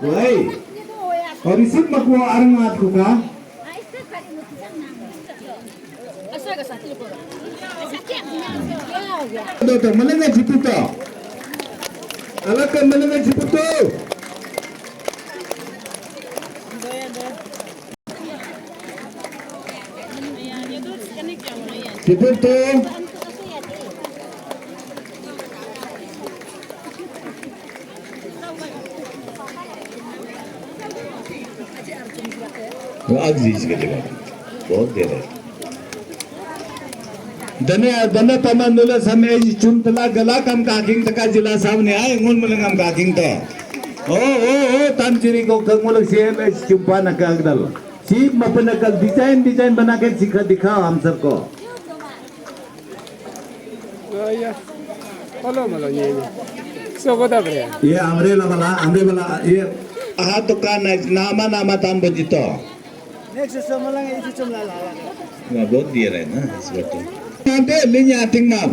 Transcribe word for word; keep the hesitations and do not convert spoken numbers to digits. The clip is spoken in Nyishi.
Woi. Ori sim makwo arang at kuka. Doto, malanga jiputo. Alaka malanga jiputo. Jiputo. वो आज रीच करेगा, बहुत देर है। Dane, dane paman nula sam ej chum tala gala kam kaking taka jila sam ne ai ngun mulangam kaking te. Oh, oh, oh, tam chiri ko kang mulak C M H chumpa na kagdal. Sip mapa nakal design, design bana ke sikha dikhao hum sabko. ये, ये। Follow malo, ये, ये। So, kota bre? ये हमरे वाला, हमरे वाला, ये। Aha, to ka na, nama, nama tam bojito. Next, so, malang, isi chum la, la, la। ना, बहुत दिया रहे ना, इस बार तो। Ante, linya ting mau.